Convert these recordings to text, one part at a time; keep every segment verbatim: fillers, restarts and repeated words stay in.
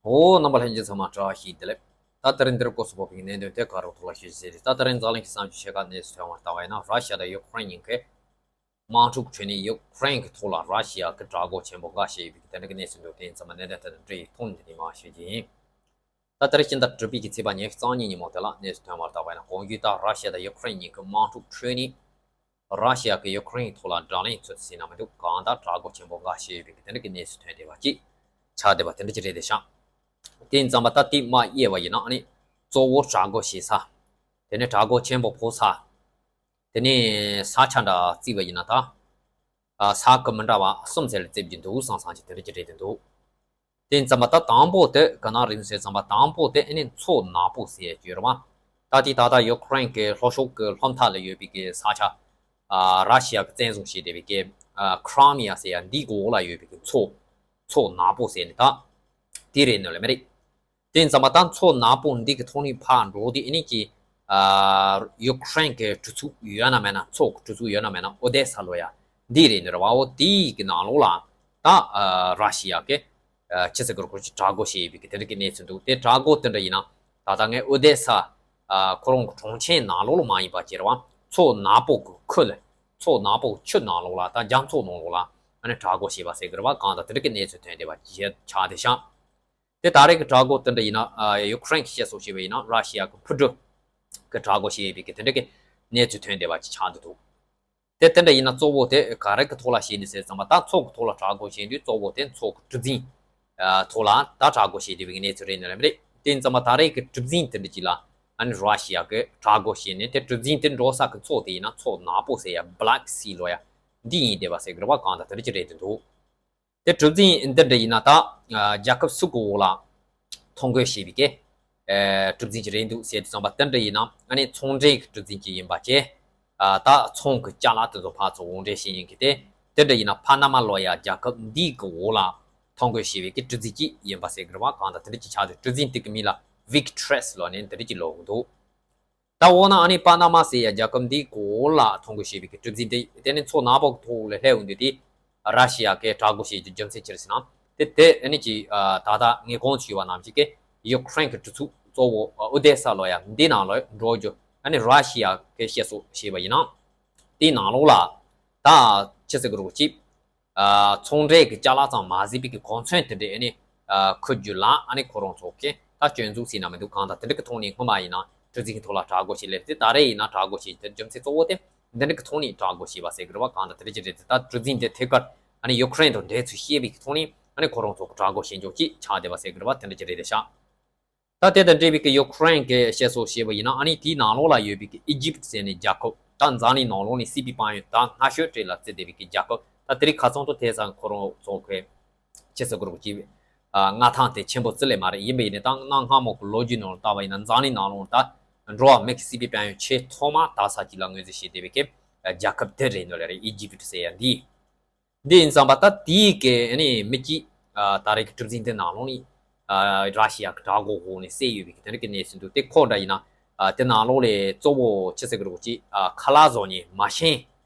འོ། རྣམ་པ་ལྷན་རྒྱས་ཚང་མ་བཀྲ་ཤིས་བདེ་ལེགས། ད་དེ་རིང་འདིར་སྐོར་སུ་བབས་པའི་གནད་དོན་དེ་ག་རུ་ཐོག་ལ་ཞུ་ཟེར་ཏེ། ད་དེ་རིང་འཛམ་གླིང་གི་བསམ་ཚུལ་ཕྱེད་ཀ་གནས་ཚུལ་ཐོན་པར་ལྟ་བ་ཡིན་ན། ར་ཤི་ཡ་དང་ཡུ་ཀེ་རེན་གཉིས་ཀའི་དམག་འཁྲུག་ཁྲོད་ནས་ཡུ་ཀེ་རེན་གྱི་ཐོག་ལ་ར་ཤི་ཡ་གི་དྲག་རྒོལ་ཆེན་པོ་འགའ་བྱས་ཡོད་པའི་དེ་འདྲ་གི་གནས་ཚུལ་འདུག་དེ་ཡིན་ཙང་མ་གནད་དོན་དེ་དང་འབྲེལ་ཡོད་ཐོག་ནས་འདི་ནས་མར་ཞུ་རྒྱུ་ཡིན། ད་ལྟར་སྤྱི་ཟླ་དྲུག་པའི་གི་ཚེས་པ་ཉི་ཤུ་རྩ་གཉིས་ཉིན་མོ་དེ་ལ་གནས་ཚུལ་ཐོན་པར་ལྟ་བ་ཡིན་ན། གོང་ཞུས་ལྟར་ར་ཤི་ཡ་དང་ཡུ་ཀེ་རེན་གཉིས་ཀྱི་དམག་འཁྲུག་ཁྲོད་ནས་ར་ཤི་ཡ་གིས་ཡུ་ཀེ་རེན་ཐོག་ལ་དགྲ་ལན་ཚུད་ཟིན་ན་མི་འདུག་གང་ལྟར་དྲག་རྒོལ་ཆེན་པོ་འགའ་བྱས་ཡོད་པའི་དེ་འདྲ་གི་གནས་ཚུལ་ཐོན་བསྡད་པ་ཅིག་ཆགས་བསྡད་པ་དེ་འདྲ་ཅིག་རེད་དེ་ཤག་དེ་ཡིན་ཙང་མ་ད་དེ་མར་དབྱེ་བ་ཡིན་ན། ཨ་ནི་གཙོ་བོ་དྲག་རྒོལ་བྱེད་ས། དེ་ནས་དྲག་རྒོལ་ཆེན་པོ་ཕོག་ས། དེ་ནས་ས་ཆ་འདྲ་བརྩིས་པ་ཡིན་ན་ད། ཨ། ས་ཁུལ་མི་འདྲ་བ་གསུམ་ཟེར་ལ་བརྩི་རྒྱུ་འདུག་བསམ་བསམ་གྱི་དེ་འདྲ་ཅིག་རེད་དེ་འདུག་དེ་ཡིན་ཙང་མ་ད་དང་པོ་དེ་ག་ན་རིང་ཟེར་ཙང་མ་དང་པོ་དེ་ཨ་ནི་མཚོ་ནག་པོ་ཟེར་ཡ་ཅིག་ཡོད་རེད་བ། ད་དེ་ད་ལྟ་ཡུ་ཀེ་རེན་གྱི་ལྷོ་ཕྱོགས་ཀྱི་ལྷོ་མཐའ་ལ་ཡོད་པའི་གི་ས་ཆ། ཨ། ར་ཤི་ཡ་གིས་བཙན་བཟུང་བྱས་བསྡད་པའི་གི། ཨ། ཁྲི་མི་ཡ་ཟེར་ཡ་འདིའི་གི་འོག་ལ་ཡོད་པའི་གི་མཚོ། མཚོ་ནག་པོ་ཟེར་ནི་ད། དེ་རེད་ནོ་ལེ་མ་རེད། དེ་ཡིན་ཙང་མ་ད་མཚོ་ནག་པོ་འདི་གི་ཐོག་ནས་ཕར་འགྲོ་དུས་ཨ་ནི་ཀྱི། ཨ། ཡུ་ཀེ་རེན་གྱི་གྲུ་ཚུགས་ཡོད་ན་མེད་ན། མཚོ་གི་གྲུ་ཚུགས་ཡོད་ན་མེད་ན། ཨོ་དེ་ས་ལོ་ཡ་འདི་རེད་ནི་རེད་བ། འོ་དེའི་གི་ནང་ལོགས་ལ་ད། ཨ། ར་ཤི་ཡ་གི། ཨ། ཕྱི་སྲིད་ཀྱི་རོགས་ཀྱི་དྲག་རྒོལ་བྱས་ཡོད་པའི་གི་དེ་འདྲ་གི་གནས་ཚུལ་འདུག་དེ་དྲག་རྒོལ་དེ་འདྲ་ཡིན་ན་ད་ལྟ་ངས་ཨོ་དེ་ས། ཨ། ཁོ་རང་གི་གྲོང་ཁྱེར་ནང་ལོགས་ལ་མ་ཡིན་པ་ཅིག་རེད་བ། མཚོ་ནག་པོ་གི་ཁུལ། མཚོ་ནག་པོ་གི་ཆུ་ནང་ལོགས་ལ། ད་རྒྱ་མཚོ་ནང་ལོགས་ལ་ཨ་ནི་དྲག་རྒོལ་བྱས་པ་ཟེར་གི་རེད་བ། གང་ལྟར་དེ་འདྲ་གི་གནས་ཚུལ་ཐོན་བསྡད་པ་ཅིག་ཆགས་བསྡད་ཤག་དེ་ད་རེས་ཀྱི་དྲག་རྒོལ་དེ་འདྲ་ཡིན་ན། ཨ། ཡུ་ཀེ་རེན་གྱིས་བཤད་སྲོལ་བྱས་པ་ཡིན་ན་ར་ཤི་ཡ་གི་འཕུར་གྲུ་གི་དྲག་རྒོལ་བྱས་ཡོད་པའི་གི་དེ་འདྲ་གི་གནས་ཚུལ་ཐོན་བསྡད་པ་ཅིག་ཆགས་བསྡད་འདུག་དེ་དེ་འདྲ་ཡིན་ན་གཙོ་བོ་དེ་ག་རེ་གི་ཐོག་ལ་བྱས་ནས་ཟེར་ཙང་མ་ད་མཚོ་གི་ཐོག་ལ་དྲག་རྒོལ་བྱས་དུས་གཙོ་བོ་དེ་མཚོ་གི་གྲུ་གཟིངས། ཨ། ཐོག་ལ་ད་དྲག་རྒོལ་བྱས་བསྡད་པའི་གནས་ཚུལ་རེད་ནི་རེད་མ་རེད། དེ་ཡིན་ཙང་མ་ད་རེས་ཀྱི་གྲུ་གཟིངས་དེ་འདྲ་ཅིག་ལ་ཨ་ནི་ར་ཤི་ཡ་གི་དྲག་རྒོལ་བྱས་ནས། དེ་གྲུ་གཟིངས་དེ་འགྲོ་ས་གི་མཚོ་དེ་ཡིན་ན་མཚོ་ནག་པོ་ཟེར་ཡ་Black Sea ལོ་ཡ་འདི་ཡིན་བསྡད་པ་ཟེར་གི་རེད་བ། གང་ལྟར་དེ་འདྲ་ཅིག་རེད་དེ་འདུག་དེ་གྲུ་གཟིངས་འདི་འདྲ་ཡིན་ན་ད། ཨ། རྒྱལ་ཁབ་སུ་གི་འོག་ལ་ཐོ་འགོད་བྱས་པའི་གི། ཨ། གྲུ་གཟིངས་ཅིག་རེད་འདུག་ཟེར་དུས་ཙམ་པ་དེ་འདྲ་ཡིན་ན་ཨ་ནི་ཚོང་འབྲེལ་གྱི་གྲུ་གཟིངས་ཅིག་ཡིན་པ་བཅས། ཨ། ད་ཚོང་གི་ཅ་ལག་དེ་ཚོ་ཕར་ཚུར་དབོར་འདྲེན་བྱེད་ཡིན་གི་དེ། དེ་འདྲ་ཡིན་ན་ཕ་ན་མ་ལོ་ཡ་རྒྱལ་ཁབ་འདིའི་གི་འོག་ལ་ཐོ་འགོད་བྱས་པའི་གི་གྲུ་གཟིངས་ཅིག་ཡིན་པ་ཟེར་གི་རེད་བ། གང་ལྟར་དེ་འདྲ་ཅིག་ཆགས་འདུག་གྲུ་གཟིངས་དེ་གི་མིང་ལ་Victress ལོ་ནས་འདི་འདྲ་ཅིག་ལབ་གི་འདུག་ད་འོ་ན་ཨ་ནི་པ་ན་མ་ཟེར་ཡ་རྒྱལ་ཁབ་འདིའི་གོ་ལ་ཐོ་འགོད་བྱས་པའི་གི་གྲུ་གཟིངས་དེ། དེ་ནི་མཚོ་ནག་པོ་གི་ཐོག་ལ་སླེབས་ཡོང་དུས་དེ་ར་ཤི་ཡ་གིས་དྲག་རྒོལ་བྱེད་རྒྱུ་རྒྱུ་མཚན་ཅི་རེད་ཟེར་ན། དེ་དེ་ཨ་ནི་ཀྱི། ཨ། ད་ལྟ་ངས་གོང་དུ་ཞུས་པ་ནང་བཞིན་གི་ཡུ་ཀེ་རེན་གྱི་གྲུ་ཚུགས་གཙོ་བོ་ཨོ་དེ་ས་ལོ་ཡ་འདི་ནང་ལ་འགྲོ་རྒྱུ་ཨ་ནི་ར་ཤི་ཡ་གིས་བཤད་སྲོལ་བྱས་པ་ཡིན་ན། དེའི་ནང་ལོགས་ལ་ད་ཕྱི་སྲིད་ཀྱི་རོགས་ཀྱིས། ཨ། ཚོང་འབྲེལ་གྱི་ཅ་ལག་ཙམ་མ་ཟད་པའི་གི་གོ་མཚོན་དེ་འདྲའི་ཨ་ནི། ཨ། འཁུར་རྒྱུ་ལ་ཨ་ནི་ཁོ་རང་ཚོ་གིས་ད་སྐྱོན་འཛུགས་བྱས་ན་མི་འདུག་གང་ལྟར་དེ་འདྲ་གི་ཐོག་ནས་སྔོན་མ་ཡིན་ན་གྲུ་གཟིངས་ཐོག་ལ་དྲག་རྒོལ་བྱས་ལེ། དེ་ད་རེས་ཡིན་ན་དྲག་རྒོལ་བྱས་དེ་རྒྱུ་མཚན་གཙོ་བོ་དེ་འདི་འདྲ་གི་ཐོག་ནས་དྲག་རྒོལ་བྱས་པ་ཟེར་གི་རེད་བ། གང་ལྟར་དེ་འདྲ་ཅིག་རེད་དེ། ད་གྲུ་གཟིངས་དེ་ཐད་ཀར་ཨ་ནི་ཡུ་ཀེ་རེན་དང་འབྲེལ་ཚུལ་ཤེས་པའི་གི་ཐོག་ནས་ཨ་ནི་ཁོ་རང་ཚོ་གིས་དྲག་རྒོལ་བྱེད་འཇོག་ཅིག་ཆགས་བསྡད་པ་ཟེར་གི་རེད་བ། དེ་འདྲ་ཅིག་རེད་དེ་ཤག་ད་དེ་དང་འབྲེལ་བའི་གི་ཡུ་ཀེ་རེན་གྱིས་བཤད་སྲོལ་བྱས་པ་ཡིན་ན་ཨ་ནི་དེའི་ནང་ལོགས་ལ་ཡོད་པའི་གི་ཨི་ཇིབ་ཟེར་ནས་རྒྱལ་ཁབ། ད་འཛམ་གླིང་ནང་ལོགས་ནས་སྲིད་པའི་དཔལ་ཡོན་ད་སྔ་ཤོས་གྲས་ལ་བརྩི་བསྡད་པའི་གི་རྒྱལ་ཁབ། ད་དེ་རིང་ཁ་སང་དུ་དེང་སང་ཁོ་རང་ཚོ་གི་ཕྱི་སྲིད་ཀྱི་རོགས་ཀྱི། ཨ། མངའ་ཐང་དེ་ཆེན་པོ་བརྩི་ལེ་མ་རེད། ཡིན་པ་ཡིན་ནའི་ད་གནའ་སྔ་མོ་གི་ལོ་རྒྱུས་ནང་ལ་བལྟས་པ་ཡིན་ན་འཛམ་གླིང་ནང་ལོགས་ད་འགྲོ་བ་མི་གི་སྲིད་པའི་དཔལ་ཡོན་ཆེས་ཐོག་མ་དར་ས་ཅིག་ལ་ངོས་འཛིན་བྱས་བསྡད་པའི་གི་རྒྱལ་ཁབ་དེ་རེད་ནོ་ལེ་རེད། ཨི་ཇིབ་ཟེར་ཡ་འདི། འདི་ཡིན་ཙང་པ་ད་དེའི་གི་ཨ་ནི་མི་གཅིག་ཨ། ད་རེས་ཀྱི་གྲུ་གཟིངས་དེ་ནང་ལོགས་ནས། ཨ། ར་ཤི་ཡ་གི་དྲག་རྒོལ་འོག་ནས་བསད་ཡོད་པའི་གི་དེ་འདྲ་གི་གནས་ཚུལ་འདུག་དེ་ཁོ་འདྲ་ཡིན་ན། ཨ། དེ་ནང་ལོགས་ལས་གཙོ་བོ་ཕྱི་སྲིད་ཀྱི་རོགས་ཀྱི། ཨ། ཁ་ལག་བཟོ་མཁན་མ་ཤེས།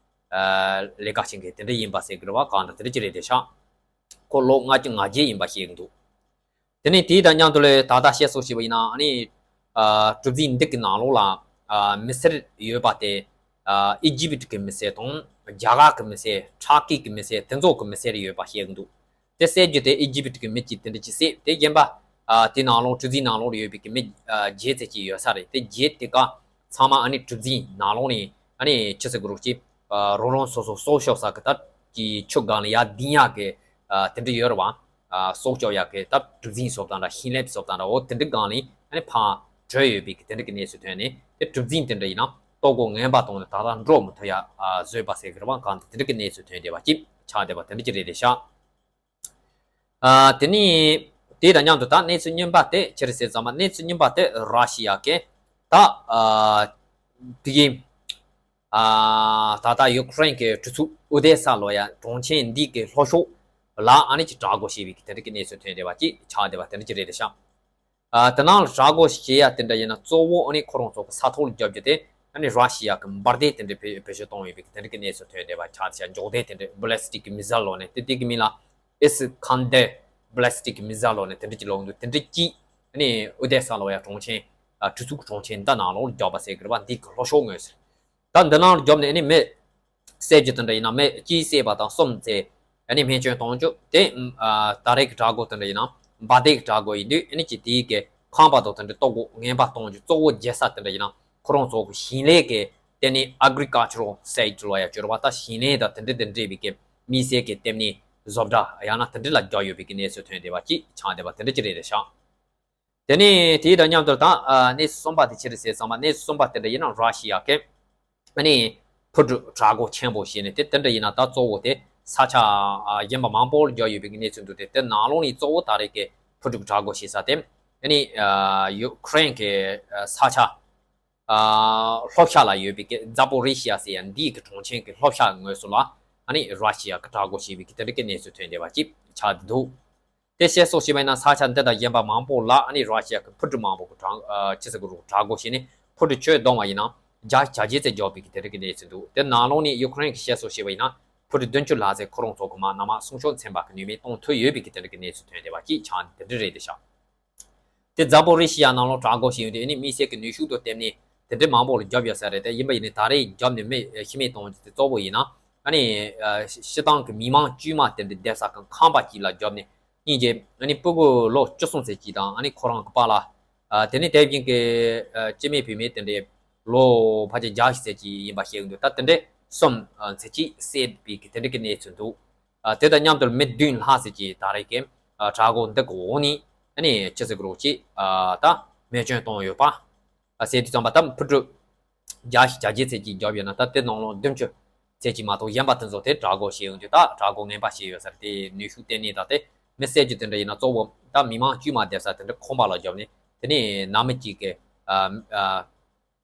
ཨ། ལས་ཀ་བྱེད་མཁན་དེ་འདྲ་ཡིན་པ་ཟེར་གི་རེད་བ། གང་ལྟར་དེ་འདྲ་ཅིག་རེད་དེ་ཤག་ཁོ་ལོ་ལྔ་བཅུ་ང་བརྒྱད་ཡིན་པ་བཤད་གི་འདུག་དེ་ནས་དེའི་དང་མཉམ་དུ་ལས་ད་ལྟ་བཤད་སྲོལ་བྱས་པ་ཡིན་ན་ཨ་ནི། ཨ། གྲུ་གཟིངས་འདི་གི་ནང་ལོགས་ལ། ཨ། མི་སེར་ཡོད་པ་དེ། ཨ། ཨི་ཇིབ་གི་མི་སེར་དང་རྒྱ་གར་གི་མི་སེར། ཊར་ཀི་གི་མི་སེར། དེ་ཚོ་གི་མི་སེར་ཡོད་པ་བཤད་གི་འདུག་དེ་བསད་རྒྱུ་དེ་ཨི་ཇིབ་གི་མི་གཅིག་དེ་འདྲ་ཅིག་བསད། དེ་གཞན་པ། ཨ། དེ་ནང་ལོགས་གྲུ་གཟིངས་ནང་ལོགས་ལ་ཡོད་པའི་གི་མི། ཨ། བརྒྱད་ཙམ་ཅིག་ཡོད་ས་རེད། དེ་བརྒྱད་དེ་ག་ཚང་མ་ཨ་ནི་གྲུ་གཟིངས་ནང་ལོགས་ནས་ཨ་ནི་ཕྱི་སྲིད་ཀྱི་རོགས་ཀྱི། ཨ། རང་རང་སོ་སོ་སྲོག་སྐྱོབ་ས་གི་ད་ཀྱི་ཆུ་སྒང་ལ་ཡར་ལྡིང་ཡག་གི། ཨ། དེ་འདྲ་ཡོད་རེད་བ། ཨ། སྲོག་སྐྱོབ་ཡག་གི་ད་གྲུ་གཟིངས་བཟོ་སྟངས་འདྲ། ཤིང་ལེབ་བཟོ་སྟངས་འདྲ། འོ་དེ་འདྲ་སྒང་ལ་ཨ་ནི་ཕར་བྲོས་ཡོད་པའི་གི་དེ་འདྲ་གི་གནས་ཚུལ་ཐོན་ནས། དེ་གྲུ་གཟིངས་དེ་འདྲ་ཡིན་ན་ལྟོ་གོས་ངན་པ་བཏང་ནས་ད་ལྟ་འགྲོ་མི་ཐུབ་ཡག་ཨ། བཟོས་པ་ཟེར་གི་རེད་བ། གང་དེ་དེ་འདྲ་གི་གནས་ཚུལ་ཐོན་བསྡད་པ་ཅིག་ཆགས་བསྡད་པ་དེ་འདྲ་ཅིག་རེད་དེ་ཤག་ཨ། དེ་ནས་དེ་དང་མཉམ་དུ་ད་གནས་ཚུལ་རྙིང་པ་དེ་ཅི་རེད་ཟེར་ཙམ་པ། གནས་ཚུལ་རྙིང་པ་དེ་ར་ཤི་ཡ་གི་ད། ཨ། དེ་གི། ཨ། ད་ལྟ་ཡུ་ཀེ་རེན་གྱི་གྲུ་ཚུགས་ཨོ་དེ་ས་ལོ་ཡ་གྲོང་ཁྱེར་འདི་གི་ལྷོ་ཕྱོགས་ལ་ཨ་ནི་ཅིག་དྲག་རྒོལ་བྱས་པའི་གི་དེ་འདྲ་གི་གནས་ཚུལ་ཐོན་བསྡད་པ་ཅིག་ཆགས་བསྡད་པ་དེ་འདྲ་ཅིག་རེད་དེ་ཤག་ཨ། དེ་ནང་ལ་དྲག་རྒོལ་བྱེད་ཡ་དེ་འདྲ་ཡིན་ན་གཙོ་བོ་ཨ་ནི་ཁོ་རང་ཚོ་གི་ས་ཐོག་ལ་རྒྱབ་རྒྱུ་དེ་ཨ་ནི་ར་ཤི་ཡ་གི་འབར་མདེལ་དེ་འདྲ་བེད་བེད་སྤྱོད་གཏོང་ཡོད་པའི་གི་དེ་འདྲ་གི་གནས་ཚུལ་ཐོན་བསྡད་པ་ཆགས་བསྡད་ཤག་འཇོག་མདེལ་དེ་འདྲ། བྷ་ལེ་སི་ཊིག་གི་མི་སི་ལ་ལོ་ནས་དེ་དེ་གི་མིང་ལ་ཨིས་ཁན་དར་ ballistic missile ལོ་ནས་དེ་འདྲ་ཅིག་ལོག་འདུག་དེ་འདྲ་ཅིག་ཨ་ནི་ཨུ་དེ་ས་ལོ་ཡ་གྲོང་ཆེན་ཨ་གྲི་ཚུགས་གྲོང་ཆེན་འདི་ནང་ལོགས་རྒྱབ་པ་ཟེར་གི་རེད་པ། འདི་གི་ལྷོ་ཕྱོགས་ངོས་ཟེར། ད་འདི་ནང་རྒྱབ་ནས་ཨ་ནི་མི་བསད་རྒྱུ་དེ་འདྲ་ཡིན་ན་མི་གཅིག་བསད་པ་དང་གསུམ་བཙས་ཨ་ནི་རྨས་སྐྱོན་གཏོང་རྒྱུ་དེ་ཨ་ད་རེས་ཀྱི་དྲག་རྒོལ་དེ་འདྲ་ཡིན་ན་འབར་མདེལ་གྱི་དྲག་རྒོལ་ཡིན་དུས་ཨ་ནི་ཅིག་དེའི་གི་ཁང་པ་དང་དེ་འདྲ་གཏོར་རྒོལ་ངན་པ་གཏོང་རྒྱུ་གཙོ་བོ་རྒྱལ་ས་དེ་འདྲ་ཡིན་ན་ཁོ་རང་ཚོ་གི་ཞིང་ལས་ཀྱི་ལྟེ་གནས་agricultural site ལོ་ཡ་བཅོས་པ་ད་ཞིང་ལས་དང་དེ་འདྲ་དང་འབྲེལ་བའི་གི་དམིགས་བསལ་གྱི་ལྟེ་གནས་བཟོ་གྲྭ་ཡང་ན་དེ་འདྲ་ལ་རྒྱག་ཡོད་པའི་གི་གནས་ཚུལ་ཐོན་བསྡད་པ་ཅིག་ཆགས་བསྡད་པ་དེ་འདྲ་ཅིག་རེད་ཤག་དེ་ནས་དེའི་དང་མཉམ་དུ་ད་ཨ་གནས་ཚུལ་གསུམ་པ་དེ་ཅི་རེད་ཟེར་ཙང་མ་གནས་ཚུལ་གསུམ་པ་དེ་འདྲ་ཡིན་ན་ར་ཤི་ཡ་གི་ཨ་ནི་འཕུར་གྲུ་དྲག་རྒོལ་ཆེན་པོ་བྱས་ནས་དེ་དེ་འདྲ་ཡིན་ན་ད་གཙོ་བོ་དེ་ས་ཆ་ཨ་གཞན་པ་མང་པོ་ལ་རྒྱག་ཡོད་པའི་གནས་ཚུལ་འདུག་དེ་དེ་ནང་ལོགས་ནས་གཙོ་བོ་ད་རེས་ཀྱི་འཕུར་གྲུ་དྲག་རྒོལ་བྱེད་ས་དེ་ཨ་ནི་ཨ་ཡུ་ཀེ་རེན་གྱི་ཨ་ས་ཆ་ཨ་ལྷོ་ཤར་ལ་ཡོད་པའི་གི་ཛ་པོ་རི་ཤི་ཡ་ཟེར་ཡ་འདིའི་གི་གྲོང་ཆེན་གྱི་ལྷོ་ཤར་ངོས་སུ་ལ་ཨ་ནི་ར་ཤི་ཡ་གི་དྲག་རྒོལ་བྱས་པའི་གི་དེ་འདྲ་གི་གནས་ཚུལ་ཐོན་བསྡད་པ་ཅིག་ཆགས་བསྡད་འདུག་དེ་བཤད་སོགས་བྱས་པ་ཡིན་ན་ས་ཆ་འདི་དང་གཞན་པ་མང་པོ་ལ་ཨ་ནི་ར་ཤི་ཡ་གི་འཕུར་གྲུ་མང་པོ་གི་དྲག་ཨ་ཅི་ཟེར་དགོས་རུང་དྲག་རྒོལ་བྱས་ནས་འཕུར་གྲུ་ཁྱོན་བསྡོམས་པ་ཡིན་ན་བརྒྱ་ཆ་བརྒྱད་ཙམ་བརྒྱབ་པའི་གི་དེ་རིགས་ཀྱི་གནས་ཚུལ་འདུག་དེ་ནང་ལོགས་ནས་ཡུ་ཀེ་རེན་གྱིས་བཤད་སོགས་བྱས་པ་ཡིན་ན་འཕུར་གྲུ་བདུན་ཅུ་ལྷག་ཙམ་ཁོ་རང་ཚོ་གི་མ་ན་མ་སྲུང་སྐྱོབ་ཚན་པ་གི་ནུས་མེད་གཏོང་ཐུབ་ཡོད་པའི་གི་དེ་རིགས་ཀྱི་གནས་ཚུལ་ཐོན་བསྡད་པ་ཅིག་ཆགས་འདི་འདྲ་རེད་དེ་ཤག་དེ་ཛ་པོ་རི་ཤི་ཡ་ནང་ལོགས་དྲག་རྒོལ་བྱས་ཡོད་དེ་ཨ་ནི་དམིགས་བསལ་གྱི་ནུས་ཤུགས་དང་བསྟུན་ནས་དེ་འདྲའི་མང་པོ་ལ་རྒྱབ་ཡོད་ས་རེད། དེ་ཡིན་པ་ཡིན་ནའི་ད་རེས་རྒྱབ་ནས་མི་ཤི་རྨས་གཏོང་རྒྱུ་དེ་གཙོ་བོ་ཡིན་ན་ཨ་ནི་ཨ་སྤྱི་བཏང་གི་མི་མང་དཀྱུས་མ་དེ་འདྲ་བསྡད་ས་གི་ཁང་པ་གཅིག་ལ་རྒྱབ་ནས་སྙིང་རྗེ་ཨ་ནི་སྤུ་གུ་ལོ་བཅུ་གསུམ་ཙམ་ཅིག་དང་ཨ་ནི་ཁོ་རང་གི་པཱ་ལགས་ཨ་དེ་ནས་དེ་བཞིན་གྱི་ཨ་སྐྱེ་དམན་བུད་མེད་དེ་འདྲའི་ལོ་ཕལ་ཆེར་བརྒྱད་ཅུ་ཙམ་ཅིག་ཡིན་པ་བཤད་ཀྱི་འདུག་ད་དེ་འདྲའི་གསུམ་ཨ་ཙམ་ཅིག་བསད་པའི་གི་དེ་འདྲ་གི་གནས་ཚུལ་འདུག་ཨ་དེ་དང་མཉམ་དུ་མི་བདུན་ལྷག་ཙམ་ཅིག་ད་རེས་ཀྱི་ཨ་དྲག་རྒོལ་འདི་གི་འོག་ནས་ཨ་ནི་ཅི་ཟེར་དགོས་རུང་ཅིག་ཨ་ད་རྨས་སྐྱོན་བཏང་ཡོད་པ་ཨ་ཟེར་དུས་ཙམ་པ་ད་འཕུར་གྲུ་བརྒྱ་ཞིག་བརྒྱ་བརྒྱད་ཙམ་ཅིག་བརྒྱབ་ཡོད་ན་ད་དེ་ནང་ལོགས་བདུན་ཅུ་ཙམ་ཅིག་མ་གཏོགས་གཞན་པ་དེ་ཚོ་དེ་དྲག་རྒོལ་བྱས་ཡོང་དུས་ད་དྲག་རྒོལ་ངན་པ་བྱས་ཡོད་ས་རེད། དེ་ནུས་ཤུགས་བརྟན་གནས་དང་དེ་མི་བསད་རྒྱུ་དེ་འདྲ་ཡིན་ན་གཙོ་བོ་ད་མི་མང་དཀྱུས་མ་བསྡད་ས་དེ་འདྲ་ཁང་པ་ལ་བརྒྱབ་ནས་དེ་ནས་ནང་མི་གཅིག་གི་ཨ་ཨ་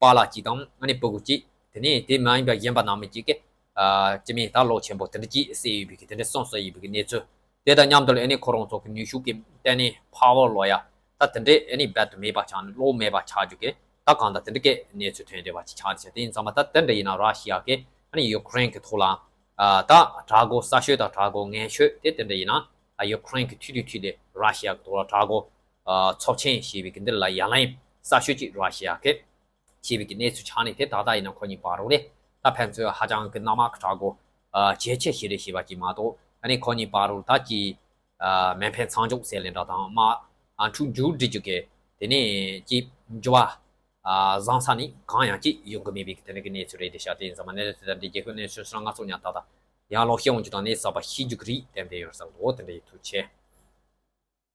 པཱ་ལགས་གཅིག་དང་ཨ་ནི་སྤུ་གུ་གཅིག་དེ་ནས་དེ་མ་ཡིན་པ་གཞན་པ་ནང་མི་གཅིག་གི་ཨ་སྐྱེ་དམན་ད་ལོ་ཆེན་པོ་དེ་འདྲ་གཅིག་བསད་ཡོད་པའི་གི་དེ་འདྲ་གསུངས་སོ་ཡོད་པའི་གི་གནས་ཚུལ། དེ་དང་མཉམ་དུ་ཨ་ནི་ཁོ་རང་ཚོ་གི་ནུས་ཤུགས་ཀྱི་བརྟན་གནས་power ལོ་ཡ་ད་དེ་འདྲས་ཨ་ནི་རྦད་དེ་མེད་པ་ཆགས་ནས་གློག་མེད་པ་ཆགས་རྒྱུ་གི་ད་གང་ལྟར་དེ་འདྲ་གི་གནས་ཚུལ་ཐོན་བསྡད་པ་ཅིག་ཆགས་བསྡད་ཤག་དེ་ཡིན་ཙང་མ་ད་དེ་འདྲ་ཡིན་ན་ར་ཤི་ཡ་གི་ཨ་ནི་ཡུ་ཀེ་རེན་གི་ཐོག་ལ་ཨ་ད་དྲག་རྒོལ་གསར་ཤོས་དང་དྲག་རྒོལ་ངན་ཤོས་དེ་དེ་འདྲ་ཡིན་ན་ཨ་ཡུ་ཀེ་རེན་གི་མཐུད་དེ་མཐུད་དེ་ར་ཤི་ཡ་གི་ཐོག་ལ་དྲག་རྒོལ་ཨ་ཚབས་ཆེན་བྱས་པའི་གི་འདི་ལ་ཡ་ལན་གསར་ཤོས་ཅིག་ར་ཤི་ཡ་གི་བྱས་པའི་གི་གནས་ཚུལ་ཆགས་ནས་དེ་ད་ལྟ་ཡིན་ན་ཁོ་གཉིས་བར་རོ་རེད། ད་ཕན་ཚུན་ཧ་ཅང་གི་གནམ་དམག་གི་དྲག་རྒོལ་ཨ་ཇེ་ཆེ་ཞིག་རེད་ཞེས་པ་ཅིག་མ་གཏོགས་ཨ་ནི་ཁོ་གཉིས་བར་རོ་ད་ཀྱི་ཨ་མེ་འཕེན་མཚམས་འཇོག་ཟེར་ལེ་འདྲ་དང་མ་ཨ་འཁྲུག་མཇུག་སྒྲིལ་རྒྱུ་གི་དེ་ནས་ཀྱི་འགྱུར་བ་ཨ་བཟང་ས་ནི་གང་ཡང་ཅིག་ཡོང་གི་མེད་པའི་དེ་འདྲ་གི་གནས་ཚུལ་རེད་དེ་ཤག་དེ་ཡིན་ཙང་མ་གནས་ཚུལ་དེ་འདྲ་འདི་རྒྱལ་ཁབ་གནས་ཚུལ་སོང་ང་ཚོ་ཉག་ཏག་ཏག་ཡང་ལོག་ཤེས་འོང་རྒྱུ་དང་གནས་ཚུལ་གསར་པ་ཤེས་རྒྱུ་གི་རེད་དེ་འདྲ་ཡོད་ས་འདུག་དེ་འདྲ་ཡིན་ཐུགས་ཆེ།